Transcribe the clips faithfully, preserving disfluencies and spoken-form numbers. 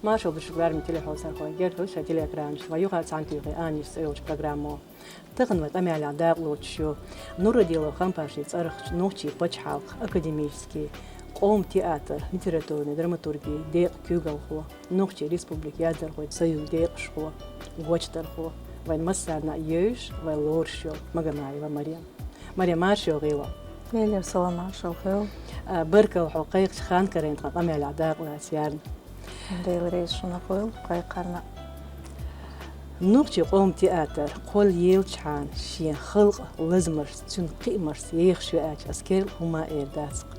Маршал да шуга, лерам телехьулдчерхой, герга хила шоай телеэкранаш, вай юха цхьана туьйхи «Анниш» цӀи йолча программо. Тахан вай къамаьлах дакъа лоацаш ю Нурадилов Хампаши цӀерагӀча нохчийн пачхьалкхан академически, къоман театр, литературни драматурги декъан куьйгалхо, Нохчийн Республикан яздархойн союзан декъашхо, гочдархо, вайна массарна а йовзаш, вай лоруш йола Магомаева Марем. Марем, марша йоагӀийла. Лелер салам, маршал хила. А, баркал хьо кхайкхача ханкарайна тхан къамаьлах дакъа лаца ярна. Дела реза шуна хила кхайкхарна. Нохчийн къоман театр кхоллаелчахьана шен халкъан лазамашца, цуьнан кхиамашца ехаш ю аьлча, ас керла хӀумма эр дац-кх.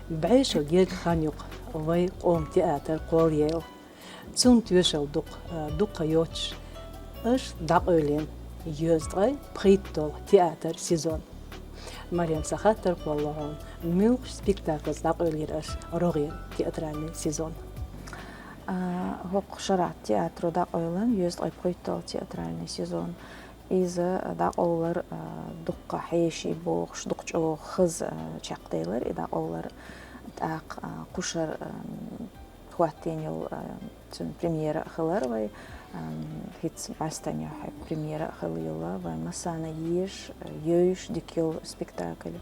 БӀе шо герга хан ю-кх вай къоман театр кхоллаелла. Цунна тоьшалла ду-кх, а, дукха йоццуш, аша дӀакъевлина йоьзткъеи пхийтталагӀа театр сезон. Марем, са хаттар кхоллалу хьуна, муьлхача спектакльца дӀакъевлира аша рогӀера театральни сезон? А, хӀокху шарахь театро дӀакъевлина йоьзткъеи пхийтталагӀа театральни сезон. Иза дӀакъовлар, а, дуккха хьеший бохуш, дукха чӀогӀа хаза, а, чекхделира и дӀакъовлар. ТӀаккха, а, кхушара, а, хӀоттийна йолу, а, цуьнан премьера а хилар вай, а, хӀинца бӀаьстенна юьхь премьера а хилла йолу, вай массарна езаш, а, йовзаш дика йолу спектакль.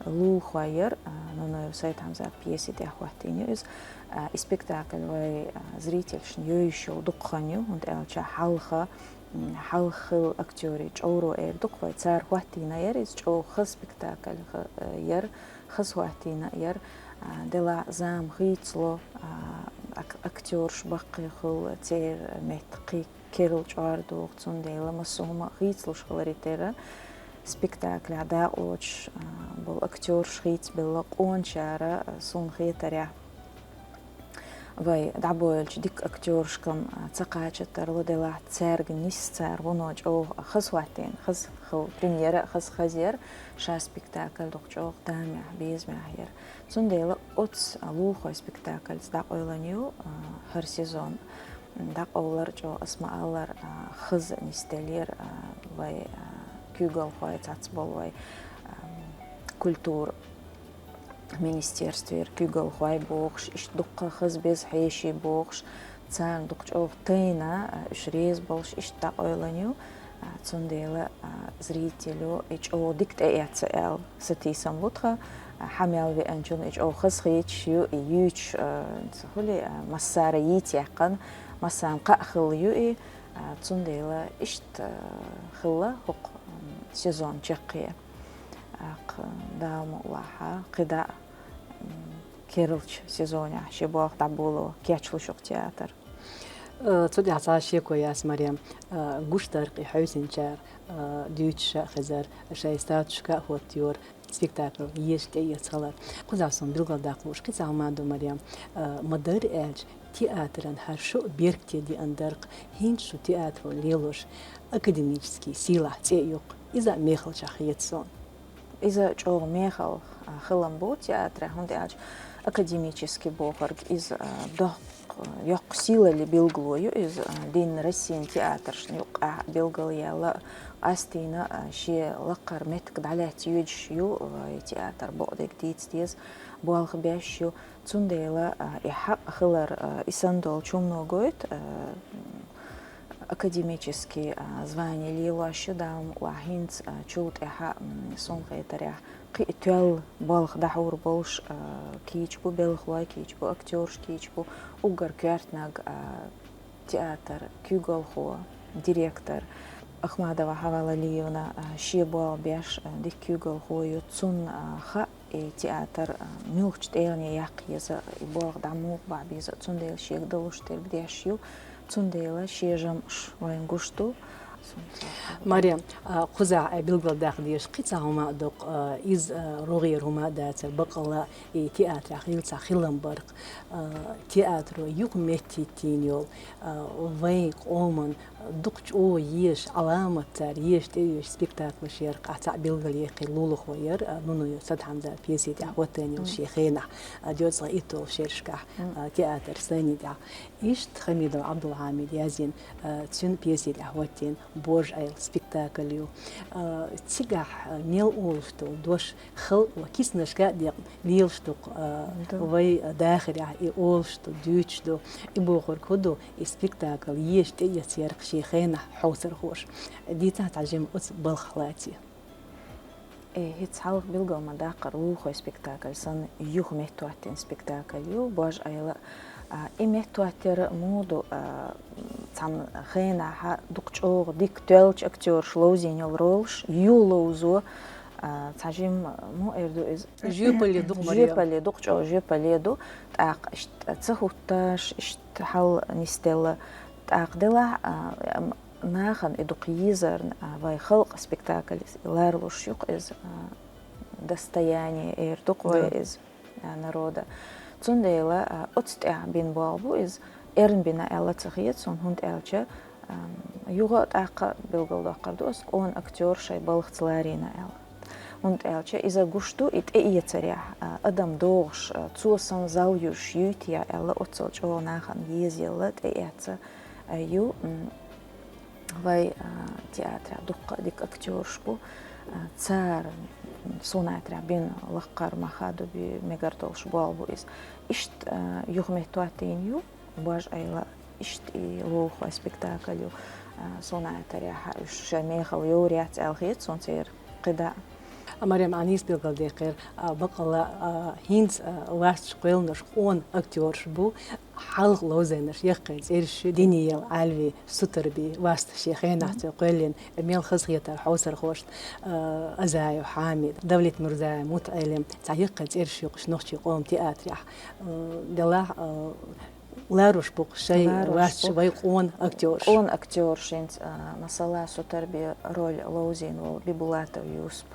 Лулахой яра, а, Нунаев Сайд-Хьамзатан пьеси тӀехь хӀоттийна ю иза. А, и спектакль вай, а, зрительшна йовзаш йолу дукха хан ю, хӀунда аьлча хьалха, м, хьалха хилла актёрийн чӀовро эр ду-кх вай, цара хӀоттийна яра иза, чӀогӀа хаза спектакль ха-, э, яра, хаза хӀоттийна яра, а, делахь зама хийцало, а, ак-, актёраш баккхий хуьлу, церан метта кхин керла чкъор догӀу, цундела массо а хӀума хийцалуш хиларе терра, спектаклехь дакъа лоцуш, а, болу актёраш хийцабелла къоначара, а, суна хетарехь. Вай дӀабойлучу дика актёрашкам, а, ца кхача тарло, делахь цаьрга нисса цара вуно чӀогӀа хаза хӀоттийна, хаза хилла премьера, хаза хаза яра, ша спектакль дукха чӀогӀа тамехь, безамехь яра. Цундела оцу, а, лулахой спектакльца дӀакъевлина ю, а, хӀара сезон. ДӀакъовлар чӀогӀа, ас ма-аллара, а, хаза нисделлера, а, вай, а, куьйгалхой, цхьацца болу вай, а, культура министерствера куьйгалхой бохуш, иштта дуккха хаза беза хьеший бохуш, царна дукха чӀогӀа тайна, а, уьш реза болуш, иштта дӀакъевлина ю. А, цундела, а, зрителю и чӀогӀа дика тӀеэцна аьлла сатийсам бу тхан, а, хьан мел веанчунна и чӀогӀа хазахеташ ю, и юьйцуш, а, ца хуьлий, а, массара йийца яьккхина, массарна кхаъ хилла ю и, а, цундела иштта, а, хилла хӀокху, м, сезон чаккхе. ТӀаккха, Дала мукъ лахь, кхидӀа, м, керлачу сезонехь шен болх дӀаболо кечлуш ю-кх театр. Э, цу тӀехь цхьа шеко яц, Марем. Э, гуш дара-кх и хьаьвсинчара, э, дуьйцуш а хезара, шайн статусашка а хӀоттайора, спектакль езаш тӀеэцна хилар. Кхузахь суна билгалдаккха лууш кхин цхьа хӀума ду, Марем. Э, ма-дарра аьлча, театран хӀара шо а беркате деана дара-кх, хӀинца шу театро лелош, академически сийлахь цӀе а ю-кх. Иза а мехалчех хета суна. Иза чӀогӀа мехала, а, хилам бу театрехь, хӀунда аьлча академически бохург иза, а, доккха, йоккха сийлаллин билгало ю иза, а, дийнна Россин театрашна юккъехь билгалъяьлла, къастийна, а, шен лакхара меттиг дӀалаьцна йоьдуш ю, а, и театр бакъдерг дийца деза, болх беш ю. Цундела, а, и хьакъ хилар, а, и санна долчу хӀумано гойту, а, академически, а, звание лелош ю, Дала мукъ лахь, хӀинца, а, чул тӀаьхьа, м, суна хетарехь, кхин а тоьлла болх дӀахьур болуш, а, кийча бу, белхалой кийча бу, актёраш кийча бу, уггар коьртаниг, а, театр куьйгалхо, директор Ахмадова Хьава Лалиевна, а, шен болх беш, а, дика куьйгалхо ю, цунна, а, хаьа, и театр, а, муьлхачу тӀегӀане яккха еза, и болх дӀа муха бахьа беза, цундела шега далуш дерг деш ю, цундела шен жамӀаш вайна гуш ду. Марем, а, кхузахь а билгалдаккха дезаш кхин цхьа хӀума а ду-кх, а, иза, а, рогӀера хӀума а дацара, баккъалла а и театрехь хилла цхьа хилам бар-кх, а, театро юха меттахӀиттийна йолу, а, вайн къоман дукха чӀогӀа езаш, Ӏаламат цара езаш, тӀеоьцуш спектаклаш яра-кх, ахь цхьаъ билгалъяьккхи, лулахо яра, а, Нунаев Сайд-Хьамзатан пьеси тӀехь хӀоттийна йолу шен хенахь, а, доьзткъе итталгӀачу шерашкахь, а, театр сцени тӀехь. Иштта Хамидов Ӏабдулхьамида язйина, а, цуьнан пьеси тӀехь хӀоттийна Божа-Ӏела спектакль ю. А, цигахь, а, мел олуш долу дош хала а, киснашка а декъна лелаш ду-кх, а, вай дахарехь и олуш ду, дуьйцуш ду. И бохург хӀун ду, и спектакль езаш тӀеэцнарг шен хенахь хьовсархоша. Дийцахьа цхьа жимма оцу балхах лаций. Э, хӀинца хьалха билгал ма даккхара, «Лулахой» спектакль санна, юха меттахӀоттийна спектакль ю, Божа-Ӏела. А, и меттахӀоттар муха ду, а, цхьана хенахь дукха чӀогӀа дика тоьллачу актёраша ловзийна йолу ролаш, юха ловзо, а, цхьа жимма, муха эр ду иза? Жоьпалле ду-кх, Марем. Жоьпалле, дукха чӀогӀа жоьпалле ду, тӀаккха иштта ца хӀутташ, иштта хьал нисделла, тӀаккха делахь, а, нахана и дукха езарна, а, вай халкъан спектакль ларлуш ю-кх иза, а, достояние эр ду-кх вай иза, а, народа. Цундела, а, оцу тӀехь бина болх бу иза, эрна бина аьлла ца хета суна, хӀунда аьлча, ам, юха а тӀаккха билгалдоккхур ду ас, къона актёр шайн балхаца ларийна аьлла. ХӀунда аьлча иза гуш ду и тӀеэцарехь, а, адам догӀуш, а, цо санна зал юьзуш юй-те аьлла, оццул чӀогӀа нахана езаелла, тӀеэцна, а, ю, м, вай, а, театрехь дуккха а дика актёраш бу, а, цара, м, суна хетарехь бина лаккхара мах а ду, бен мегар долуш болх бу иза. Иштта, а, юха меттахӀоттийна ю, Божа-Ӏела, иштта и «Лулахой» спектакль ю, а, суна хетарехь уьш шайн мехала йовр яц аьлла хета суна церан кхидӀа. А, Марем, Ӏа нийса билгалдаьккхира, а, баккъалла, а, хӀинца, а, лаьтташ кхоьллинарш къона актёраш бу, хьалха ловзийнарш, яккхий цӀераш ю: Диниял Ӏаьлви, Сутарби, васт шен хенахь цо кхоьллина, мел хазахетар хьовсархошна, а, Азаев Хьамид, Давлетмурзаев МутаӀелим, цхьа яккхий цӀераш ю-кх уьш нохчийн къоман театрехь. А, делахь, а, ларуш бу-кх шайн васт вай къона актёраш. Къона актёраш хӀинца, а, масала, Сутарби роль ловзийна волу Бибулатов Юсуп,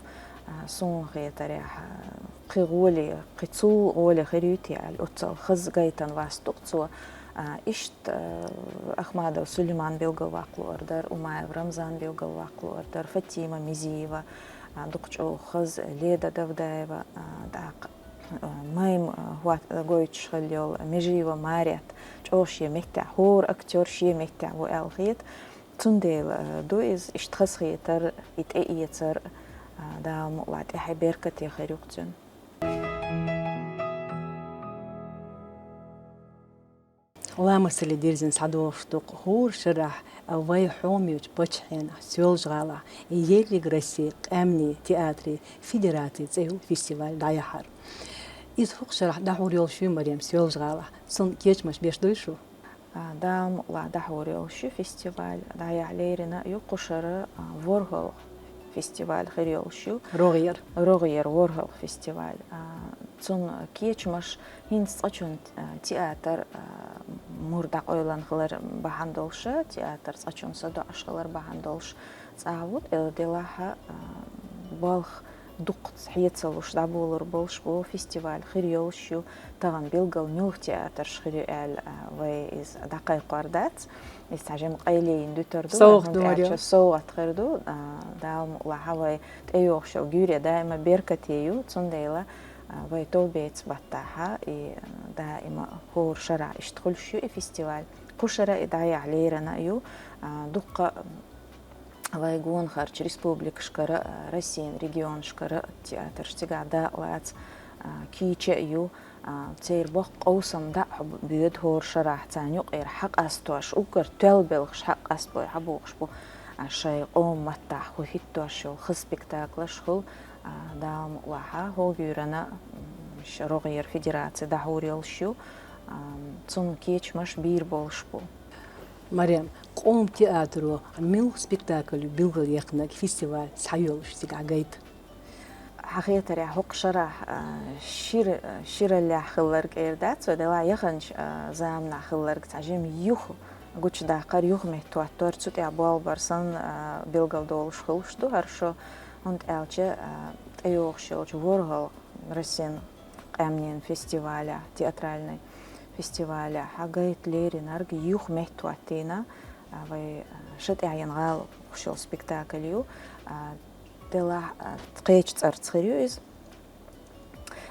а, суна хетарехь, а, кхин гӀоле, кхин цул гӀоле хир юй-те аьлла, оццул хаза гайтина васт ду-кх цо. А, иштта, а, Ахмадов Сулейман билгалваккха луур дара, Умаев Рамзан билгалваккха луур дара, Фатима Мизиева, а, дукха чӀогӀа хаза, Леда Давдаева, а, тӀаккха, а, Майм, а, хӀотта гойтуш хилла йолу Межиева Марет, чӀогӀа шен меттехь, хӀора актёр шен меттехь ву аьлла хета. Цундела, а, ду иза, иштта хазахетар, и тӀеэцар, а, Дала мукъалахь тӀаьхье беркате хир ю-кх цуьнан. Ламастале дирзина схьадогӀуш ду-кх хӀора шарахь вай хьоме йолчу паччахьенахь, Соьлжа-ГӀалахь, ерриг Россин къаьмнийн театрийн федерацин цӀе йолу фестиваль дӀаяхьар. Иза хӀокху шарахь дӀахьур йолуш ю, Марем, Соьлжа-ГӀалахь. Цунна кечамаш беш дуй шу? А, Дала мукъалахь дӀахьур йолуш ю фестиваль, дӀаяхьа лерина ю кху шара, а, ворхӀалгӀа фестиваль хир йолуш ю. РогӀера. РогӀера ворхӀалгӀа фестиваль. А, цунна кечамаш хӀинца цкъачунна, а, театр, а, мур дӀакъевлина хилар бахьана долуш, театр цкъачунна садоӀуш хилар бахьана долуш цӀа ву, тӀе-, делахь а, балха дуккха хьецалуш дӀаболор болуш бу, фестиваль хир йолуш ю, тахана билггал муьлха театрш хир ю аьлла, а, вай иза дӀакхайкхор дац. Иза цхьа жимма къайле йина дуьтур ду, совгӀат ду, Марем. ХӀунда аьлча совгӀат хир ду, а, Дала мукъалахь вай тӀейогӀуш йолу гуьйре даима беркате ю, цундела, а, вай товбеца баттахь, и, а, даима хӀора шарахь иштта хуьлуш ю и фестиваль. Кху шара и дӀаяхьа лерина ю, а, дуккха, вай гонахарчу республикашкара, а, Россин регионашкара театрш цигахь дакъалаца, а, кийча а ю, а, церан боккха къовсам дӀа а хьо-, боьду хӀора шарахь, царна юкъера хьакъастош, уггар тоьлла белхаш хьакъастабой хьабохуш бу, а, шайн къоман маттахь хӀу хӀиттош йолу хаза спектаклаш хуьлу, а, Дала мукъалахь, хӀокху гуьйранна, м, ш-, рогӀера федераци дӀахьур йолуш ю, а, цунна кечамаш бийр болуш бу. Марем, къоман театро муьлха спектакль ю билгалъяьккхинарг фестиваль схьайоьллуш цигахь гайта? Хьан хетарехь, хӀокху шарахь, а, шира-, шираллехь хилларг эр дац вай, делахь яханчу, а, заманахь хилларг цхьа жимма юха гучудаккхар, юха меттахӀоттор, цу тӀехь болх бар санна, а, билгалдолуш хуьлуш ду хӀара шо, хӀунда аьлча, а, тӀейогӀуш йолчу ворхӀалгӀа Россин къаьмнийн фестивалехь, театральный фестивалехь гайта леринарг юха меттахӀоттийна, а, вай, а, ша тӀаьхьенна гӀала хӀуш йолу спектакль ю, а, делахь, а, кхечу цӀарца хир ю иза.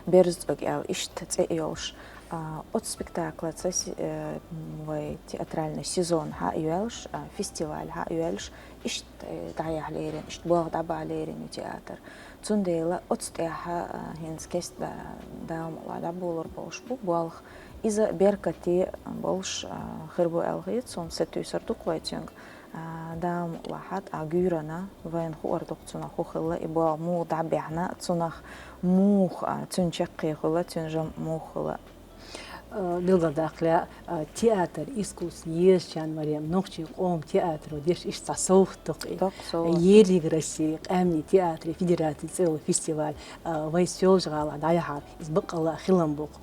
«Берза цӀог» аьлла иштта цӀе а йолуш, А, оцу спектаклаца си-, э, вай театральный сезон хьа а йоьлуш, а, фестиваль хьа а йоьлуш, иштта, э, дӀаяхьа лерина, иштта болх дӀабаха лерина ю театр. Цундела оцу тӀехьа, а, хӀинца кест да-, Дала мукъ лахь дӀаболур болуш бу болх. Иза беркате болуш, а, хир бу аьлла хета суна, сатуьйсур ду-кх вай цуьнга. А, Дала мукъ лахь, тӀаккха гуьйранна вайна хуур ду-кх цунах хӀун хилла, и болх муха дӀабаьхьна, цунах муха, а, цуьнан чаккхе хуьлу, цуьнан жамӀ муха хуьлу. Э, билгалдаккха лаьа, э, театр, искусство езачарна, Марем, нохчийн къоман театро деш иштта цхьа совгӀат ду-кх и. Ду-кх совгӀат. Ерриг Россин къаьмнийн театрийн федерацин цӀе йолу фестиваль, э, вайн Соьлжа-ГӀалахь дӀаяхьар, иза баккъалла а хилам бу-кх.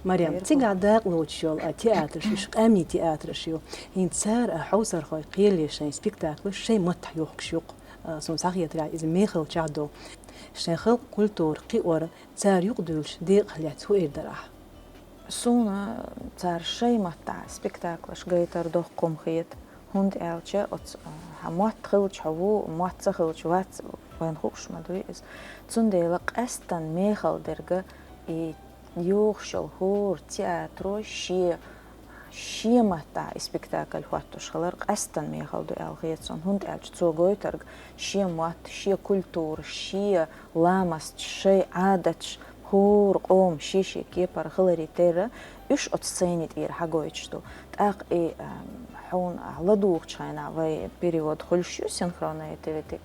Марем, Дера цигахь бу. Дакъалоцуш йолу, э, театраш, уьш къаьмнийн театраш ю. ХӀинца цара, э, хьовсархой кхеле шайн спектаклаш шайн маттахь йохкуш ю-кх. Э, суна схьахетарехь, иза мехаллачохь ду. Шайн халкъан культура кхиор, цара юкъадуьйлуш декъах лаьцна хӀун эр дара ахь? Суна цара шайн маттахь спектаклаш гайтар доккха хӀума хета, хӀунда аьлча оцу, а, хьан мотт хилча хьо ву, мотт ца хилча вац, вайна хууш ма дуй иза. Цундела къаьстина мехала дерг и йогӀуш йолу хӀора театро шен, шен маттахь и спектакль хӀоттош хилар къаьстина мехала ду аьлла хета суна, хӀунда аьлча цо гойтарг шен мотт, шен культура, шен ламасташ, шайн Ӏадаташ, хӀора къоман шен-шен кепара хиларе терра, уьш оцу сцени тӀера хьагойтуш ду. ТӀаккха и, ам, хьуна ахь ладугӀучу хенахь вай перевод хуьлуш ю синхронная ТВ-тиг.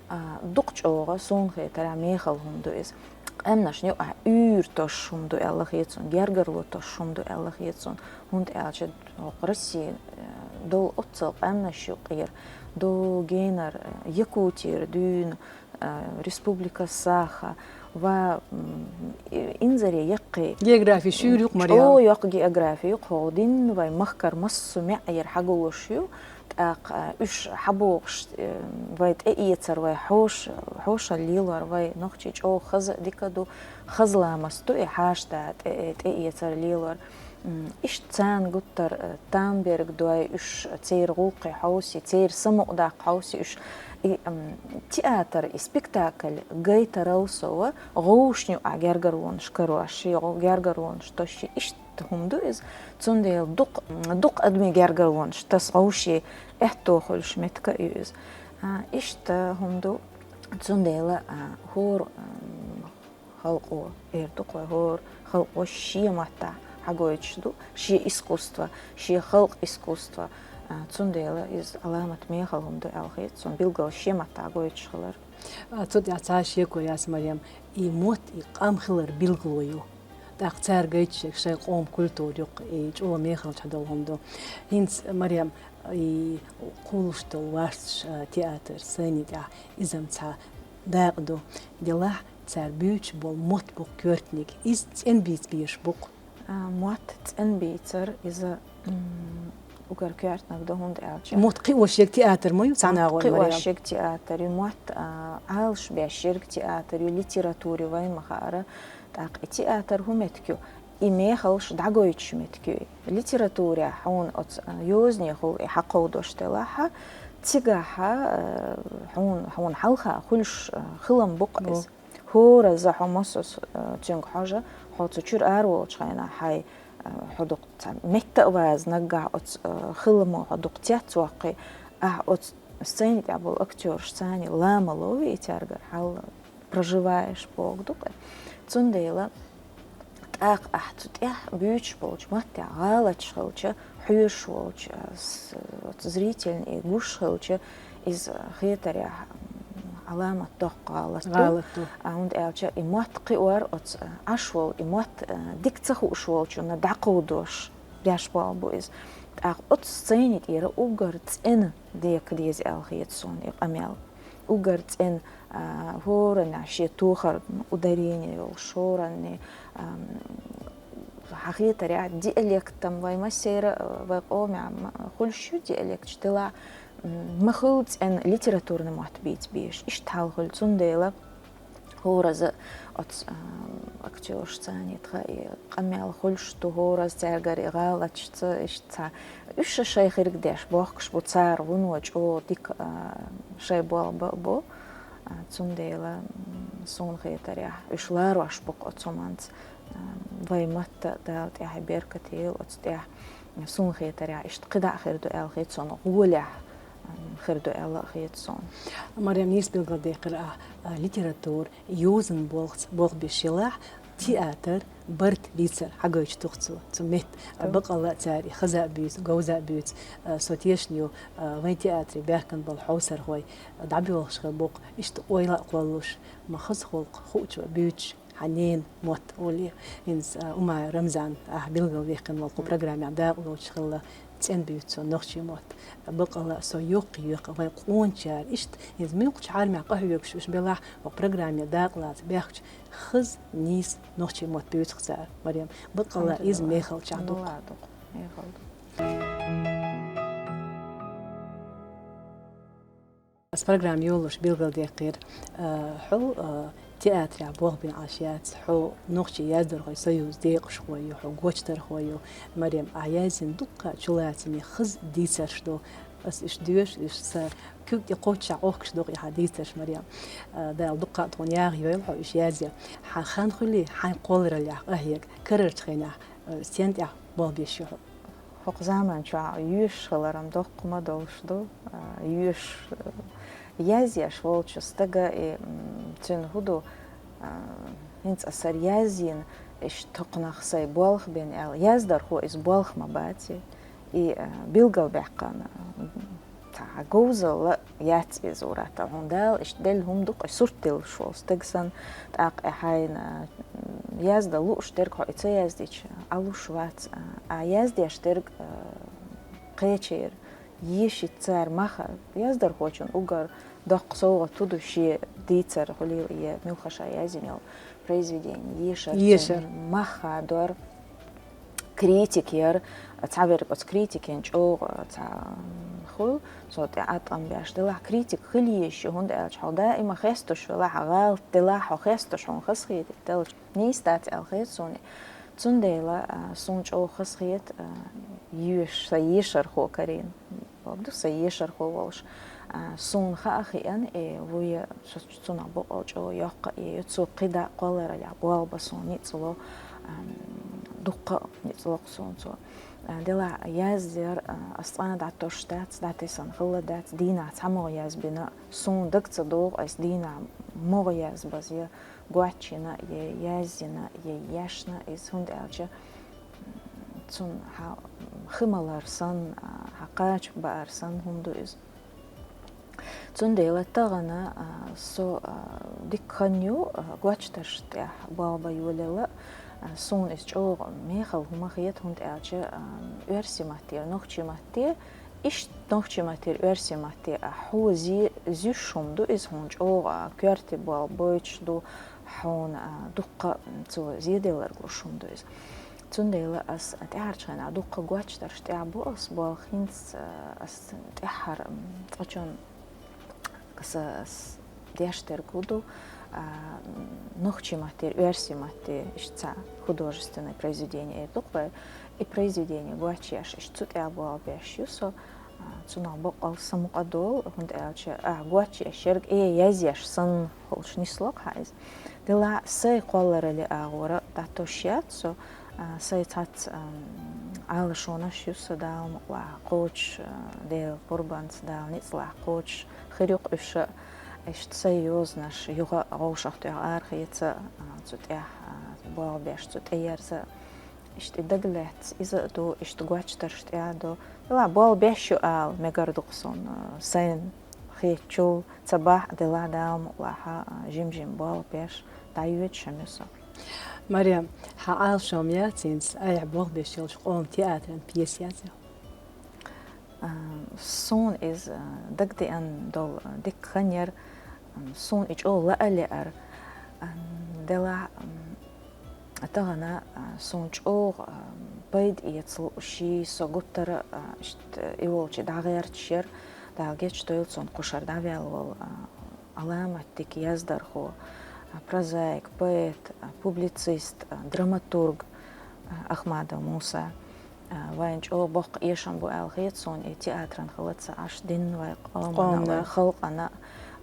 А, дукха чӀогӀа суна хетарехь мехала хӀума ду иза. Къаьмнашна юкъахь уьйр тосуш хӀума ду аьлла хета суна, гергарло тосуш хӀума ду аьлла хета суна, хӀунда аьлча хӀокху Россин, э, долу оццул къаьмнаш юкъера, до генар, э, Якутера дуьйна, э, Республика Саха, ва, м, и-, инзаре яккхий. Географи шуьйра ю-кх, Марем. ЧӀогӀа йоккха географи ю-кх, хӀокху дийнан вай махкара массо а маьӀӀера хьагуллуш ю. ТӀаккха, э, уьш хьабогӀуш, э, вай тӀеэцар, вай хьош-, хьошалла лелор, вай нохчий чӀогӀа хаза а дика ду, хаза ламаст ду и хьаша да тӀе-, тӀеэцар лелор. М, иштта царна гуттар, э, там берг дой, уьш церан гӀуллакхе хьовсий, церан самукъадаккха хьовсий уьш. И, м, театр, и спектакль гайтарал сов, гӀовшна юкъахь гергарлонаш карош, шен гӀо-, гергарлонаш тосуш, иштта хӀума ду иза. Цундела дукха, м, дукха адамийн гергарлонаш таса гӀовший аьтто хуьлуш меттиг а ю иза. А, иштта хӀума ду. Цундела, а, хӀора, м, халкъо, эр ду-кх вай, хӀора халкъо шен маттахь хьагойтуш ду шен искусство, шен халкъан искусство. А, цундела иза Ӏаламат мехала хӀума ду аьлла хета суна, билггал шен маттахь гойтуш хилар. А, цу тӀехь цхьа шеко яц, Марем, и мотт, и къам хилар билгало ю. ТӀаккха цара гайташ ерг шайн къоман культура ю-кх, и чӀогӀа мехаллачохь долу хӀума ду. ХӀинца, Марем, и кхуллуш долу варцаш, а, театр, сцени тӀехь, иза-м цхьа дакъа ду. Делахь цара буьйцуш болу мотт бу-кх коьртаниг, иза цӀена бийца безаш бу-кх. А, мотт цӀена бийцар, иза, м, уггар коьртаниг ду, хӀунда аьлча мотт кхиош ерг театр ма ю, цхьана агӀор, Марем. Мотт кхиош ерг театр ю, мотт, а, Ӏалашбеш ерг театр ю, литературе вайн ма хаара. ТӀаккха и театр хӀун меттиг ю? И мехаллаш дӀагойтуш меттиг ю и. Литературехь хьуна оцу, а, йозанехула и хьакховдош делахь, цигахь, а, хьуна, хьуна хьалха хуьлуш, а, хилам бу-кх иза. ХӀораза хьо массо а, э, цуьнга хьожа, хьо цу чуьра ара волчу хенахь хьайн, э, хьо дукха цхьа метта а ваза наггахь оцу, э, хиламо хьо дукха цецвоккхий, ахь оцу сцени тӀехь болу актёраш царний ламало вейтаьргара хьал проживаешь боху ду-кх. Цундела тӀаккха ахь цу тӀехь буьйцуш болчу маттехь гӀалаташ хилча, хьоьжуш волчу, а, с-, оцу зрительна и гуш хилча, иза хетарехь, м, Ӏаламат доккха гӀалат ду. ГӀалат ду. А, хӀунда аьлча и мотт кхиор оцу, а, Ӏаш волу, и мотт, а, дика ца хууш волчунна дӀакховдош беш болу бу иза. ТӀаккха оцу сцени тӀера уггар цӀена дека деза аьлла хета суна и къамел. Уггар цӀена, а, хӀоранна шен тохар, ударение йолуш, хӀоранна, ам, хьан хетарехь, диалектом вай массеран, а, вай къомехь ма-, хуьлуш ю диалекташ, делахь, м, ма хуьлу цӀена литературный мотт бийца безаш. Иштта хьал хуьлу, цундела хӀораза оцу, ам, актёрш царний тхан и къамел хуьлуш ду, хӀораза цаьргара и гӀалаташца, иштта цхьа. Уьш шайн хирг деш бохкуш бу, цара вуно чӀогӀа дика, а, шайн болх бан а бо. А, цундела, м, суна хетарехь, уьш ларош бу-кх оцу хӀуманца. А, Вай матта Дала тӀехьа беркате йойла оцу тӀехь. Суна хетарехь, иштта кхидӀа а хир ду аьлла хета суна, гӀолехь, м, хир ду аьлла а хета суна. Марем, нийса билгалдекхира ахь, а, литература, йозан болх, болх беш елахь, театр, барт бийцар хьагойтуш ду-кх цо, цу метта. Ту. Бакъалла а цара и хаза а буьйцу, говза а буьйцу, а, со тешна ю, а, вайн театре баьхкина болу хьовсархой, а, дӀабоьлхуш хир бу-кх, иштта ойла а кхоллуш, ма хаза гӀуллакх хуучо буьйцуш, хьан ненан мотт олий. ХӀинца, а, Умаев Рамзан, ахь билгалваьккхина волу кху программехь дакъа лоцуш хилла, цӀена буьйцу цо нохчийн мотт. Бакъалла а со йоккха-йоккха вайн къоначара иштта, хӀинца муьлххачу хьарамехь къахьоьгуш уьш белахь, хӀокху программе дакъа лаца баьхкича, хаза, нийса нохчийн мотт буьйцу-кх цара, Марем. Бакъалла а иза мехалчахь ду-кх. Мехала ду-кх. Ас программа йолуш билгалдеккхира, а, хьо, а, театрехь болх бина Ӏаш яц, хьо Нохчийн яздархойн союзан декъашхо ю, хьо гочдархо ю, Марем. Ахь язйина дуккха а чулацаме хаза дийцарш ду. Ас уьш доьшу, уьш сан куьг тӀе кхоччуш Ӏохкуш ду-кх и хьан дийцарш, Марем. А, Дала дуккха а тхуна яха йойла хьо уьш язъян. Хьан хан хуьлий, хьайн кхоллараллехь къахьега, карарчу хенахь, а, стен тӀехь болх беш ю хьо? ХӀокху заман чохь йоьшуш хилар-м доккха ма долуш ду, а, йоьшуш, а, язъеш волчу стага и, м, цуьнан хӀун ду, а, хӀинца аса язйина, иштта хӀокхунах сайн болх бина аьлла. Яздархо иза болх ма бац и, и, а, билгалбаьккхина, а, цхьа говзалла яц иза, ур-атталла. Хьуна Дала иштта делла хӀума ду-кх, и сурт диллуш волу стаг санна, тӀаккха и хьайна, а, яздан лууш дерг хьо и ца яздича, Ӏа луш вац, а, яздеш дерг, а, кхечеран, ешийтта цара мах а, яздархочун уггар доккха совгӀат хӀун ду шен дийцар хуьлийла я муьлхха ша язйина йолу произведение ешар, ешар. Цуьнан мах а дора. Критик яра, цхьаверг оцу критикин чӀогӀа, ца, хуьлу, цо тӀе а тӀам беш делахь, критик хила езаш ю, хӀунда аьлча хьо даима хесташ велахь, хьан гӀалат делахь, хьо хесташ хьуна хазахета делча, нийса дац аьлла хета суна. Цундела, а, суна чӀогӀа хазахета, а, йоьш-, сан йешархо карийна. Бакъду, сан йешархо волуш, а, суна хаа хиъна, и вуй, со цунах бакъал чӀогӀа йоккха а йо, цо кхидӀа а кхоллараллехь болх бан суна ницкъ ло, ам, дуккха а ницкъ ло-кх суна цо. А, делахь яздер, а, ас цкъа а дӀатосуш дац, дӀатесна хилла дац, дийнахь цхьа могӀа язбина, суна дага ца догӀу, ас дийнахь могӀа язбаза я гочйина, я язйина, я ешна иза, хӀунда аьлча, цунна хьан хи малар санна, хьан кхача баар санна хӀума ду иза. Цундела тахана, а, со, а, дика хан ю, а, гочдарш тӀехь болх бан йолаелла, а, суна иза чӀогӀа мехала хӀума хета, хӀунда аьлча, а, оьрсийн матте, нохчийн матте, иштта нохчийн матте, оьрсийн матте, а, хьо зе-, зуьйш хӀума ду иза хьуна чӀогӀа, а, коьрте болх бойтуш ду хьуна, а, дуккха а цо зеделларг луш хӀума ду иза. Цундела ас тӀаьхьарчу хенахь дуккха гочдарш тӀехь бу ас болх, хӀинца, а, ас тӀаьххьара, м, цкъачунна аса ас деш дерг хӀун ду, а, нохчийн матте, оьрсийн матте иштта цхьа художественное произведение эр ду-кх вай. И произведение гочъеш, иштта цу тӀехь болх беш ю со. А, цунах бакъал сан мукъа долу, хӀунда аьлча, а, гочъеш ерг, э, язъеш санна хӀуллуш нисло-кх хьан иза. Делахь сайн кхолларалле агӀора дӀатосуш яц со, а, сайн цхьацца, ам, Ӏалашонаш ю сан, Дала мукъалахь, кхочуш, а, Делан къурбанца, Дала ницкъалахь кхочуш хир ю-кх уьш а, иштта сайн йозанаш юха а вовшахтоьхна арахеца, а, цу тӀехь, а, болх беш, цу тӀеерза. Иштта и дагалаьцна иза а ду, иштта гочдарш тӀехь а ду. Делахь болх беш ю ала мегар ду-кх суна, сайна хетачул ца бахь а, делахь Дала мукъалахь, а, жим-жим болх беш, дӀайоьдуш ам ю со. Марем, хьан Ӏалашо ма яц хӀинца, айхьа болх беш йолчу къоман театран пьеса язъян? А, суна иза дагадеана долу дика хан яра, ам, суна и чӀогӀа лаа лаьара, ам, делахь, ам, тахана, а, суна чӀогӀа, ам, пайда эца лууш, со гуттара а, а, иштта и волчу дӀагӀерташ яра, Дала гечдойла цунна, кхушара дӀаваьлла волу, а, Ӏаламат дика яздархо, а, прозаик, поэт, а, публицист, а, драматург, а, Ахмадов Муса. А, вайн чӀогӀа боккха эшам бу аьлла хета суна и театран хала ца Ӏаш, динна вай къомана, къомана, вай халкъана,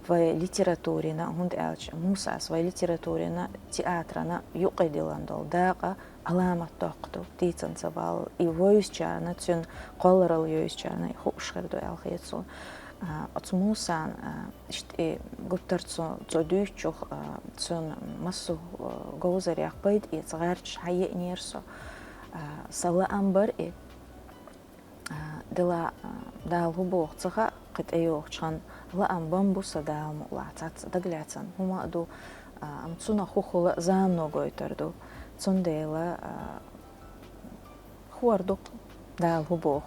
Вай литературина, хӀунда аьлча Мусас вай литературина, театрана юкъе диллина дола дакъа Ӏаламат доккха ду, дийцан ца валлал. И вовзачарна, цун кхолларал йовзачарна и хууш хир ду аьлла хет сона. А, оцу Мусан, а, иштта и гуттар цо, цо дуьйцучух, а, цун массо а, а, говзарех пайда эца гӀерташ хьаеанера со. А, сан лаам бара и. А, дела, а, Дала хӀун боху ца хаьа, кхин тӀейогӀучу ханна лаам бан бу сан, Дала мукъ лахь, цхьацца дагалаьцна хӀума а ду, а, амма цунах хӀун хула а замано гойтур ду. Цундела, а, хӀара ду-кх, Дала хӀун боху.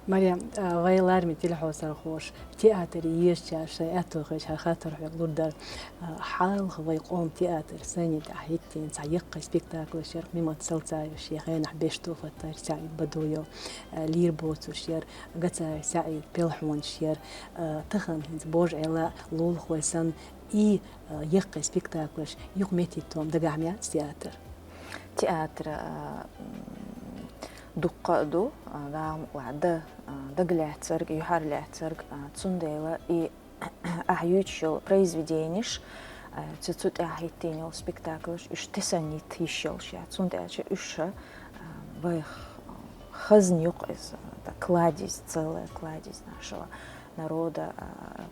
Марем, а, вай лараме телехьовсархоша, театре езачара шайн аьтто хилча, хӀара хаттар хьоьга лур дара. А, хьалха вай къоман театр сайни тӀехь хӀиттийна цхьа яккхий спектаклаш яра, Мимат Салцаев шен хенахь Бештофатар, СаӀид Бадуев, а, лийр боцурш яра, Гацаев СаӀид пелхьонаш яра, а, тахана хӀинца божа Ӏела лулахой санна, и, а, яккхий спектаклаш юха меттийтта хӀума дагахь ма яц театр. Театр, а, м, дуккха а ду, а, Дала мукъ лахь, да, а, дагалаьцнарг, юьхьарлаьцнарг, а, цундела и ахь юьйцуш йолу произведенеш, а, цу, цу тӀехь хӀиттийна йолу спектаклаш, уьш тесанна йитта йиш йолуш яц, хӀунда аьлча уьш, а, вай х-, хазна ю-кх иза, да, кладезь, целая кладезь нашего народа, а,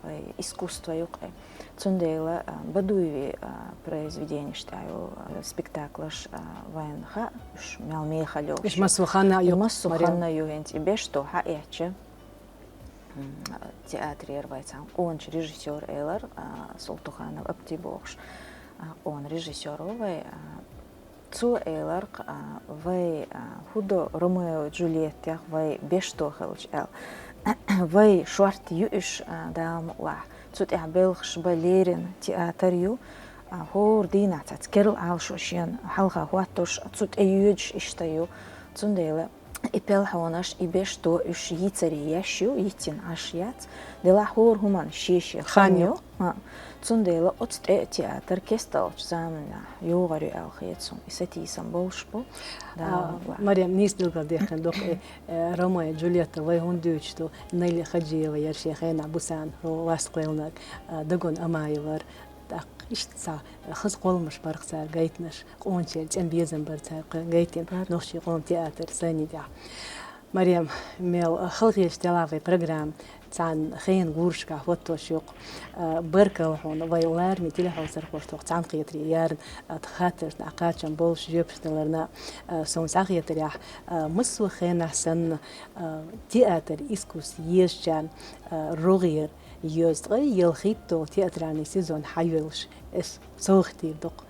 вай искусство ю-кх и. Цундела, а, Бадуевн, а, произведенеш тӀехь йолу, а, спектаклаш, а, вайна хаьа, уьш мел мехала йолуш ю. Уьш массо а ханна а ю, массо а Марем. Ханна ю, хӀинца и Бештофа хьаэцча, м, театрера вай цхьана къоначу режиссёр элира, а, Султуханов Апти бохуш, а, къона режиссёр ву вай, а, цо элира-кх, а, вай, а, хӀун до Ромео Джульеттех вай Бештофа хилча аьлла. Вай шорта ю уьш, а, Дала мукъ лахь. Цу тӀехь белхаш бан леррина театр ю, а, хӀора дийнахь цхьацца керла Ӏалашо шена хьалха хӀоттош, цу тӀе йоьдуш иштта ю. Цундела и пелхьонаш, и Бештофа уьш йийцаре еш ю, йиттина Ӏаш яц. Делахь хӀора хӀуманна шен-шен хан ю. Хан ю. А, цундела оцу тӀе театр кесталгӀачу заманахь йогӀур ю аьлла хета суна. И сатийсам болуш бу. Дала мукъ лахь. Марем, нийса билгалдаьккхина ду-кх и, э, Ромео и Джульетта вай хӀунда дуьйцуш ду, Нелли Хаджиева яра шен хенахь Бусана васт кхоьллинарг, а, Дагон Амаева яра, тӀаккха иштта цхьа хаза кхолламаш бара-кх цара гайтинарш. Къоначеран цӀена безам бара цара кхоьллина, гайтина нохчийн къоман театр сайни тӀехь. Марем, мел халахеташ делахь вай программа, цхьана хенан гурашкахь хӀоттош ю-кх. А, баркалла хьуна, вай лараме телехьовсархошна тхох цхьаьнакхетаре ярна, а, тхан хаттаршна кхачам болуш жоьпаш даларна, а, суна схьахетарехь, а, массо а хенахь санна, а, театр искусство езачарна, а, рогӀера йоза ткъе ялхитталгӀа театральный сезон хьайоьллуш, ас совгӀат дийр ду-кх.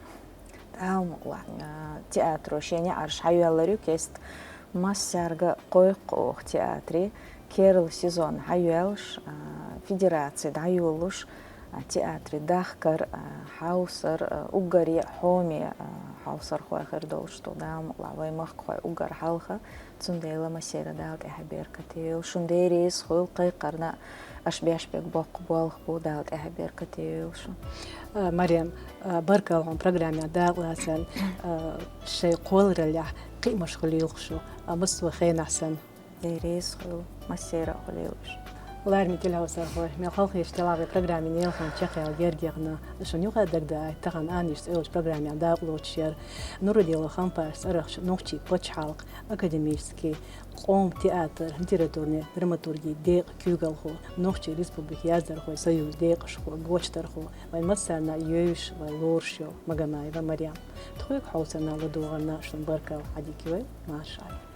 Дала мукъ лахь, а, театро шен неӀарш хьайоьллур ю кеста. Массаьрга кхойкху оха театре, керла сезон хьайоьллуш, а, федераци дӀайолалуш, а, театре дахкар, а, хьовсар, а, уггаре а хьоме, а, хьовсархой хир долуш ду. Дала мукъ лахь, вай махкахой уггар хьалха. Цундела массеран Дала тӀаьхье беркате йойла шун. Дела реза хуьлда, кхайкхарна аша беш берг боккха болх бу, Дала тӀаьхье беркате йойла шун. А, Марем, а, баркалла хьуна программехь дакъалацарна, а, шайн кхоллараллехь кхиамаш хуьлийла-кх шун, а, массо а хенахь санна. Дела реза хуьлда, массеран а хуьлийла уьш. Лараме телехьовсархой, мел халахеташ делахь вай программин ялханна чекхъяла герга яхана, шуна юха а дагадеана, тахана «Ана йиштта» олучу программехь дакъалоцуш яра Нурадилов Хампаш цӀерагӀчу нохчийн пачхьалкхан академически къоман театр, литературни драматурги декъан куьйгалхо, Нохчийн Республикин яздархойн союзан декъашхо, гочдархо, вайн массарна а евзаш, вай лоруш йолу Магомаева Марем. Тхоьга хьовсарна, ладогӀарна шуна баркалла, Ӏадика йойла, марша Ӏайла.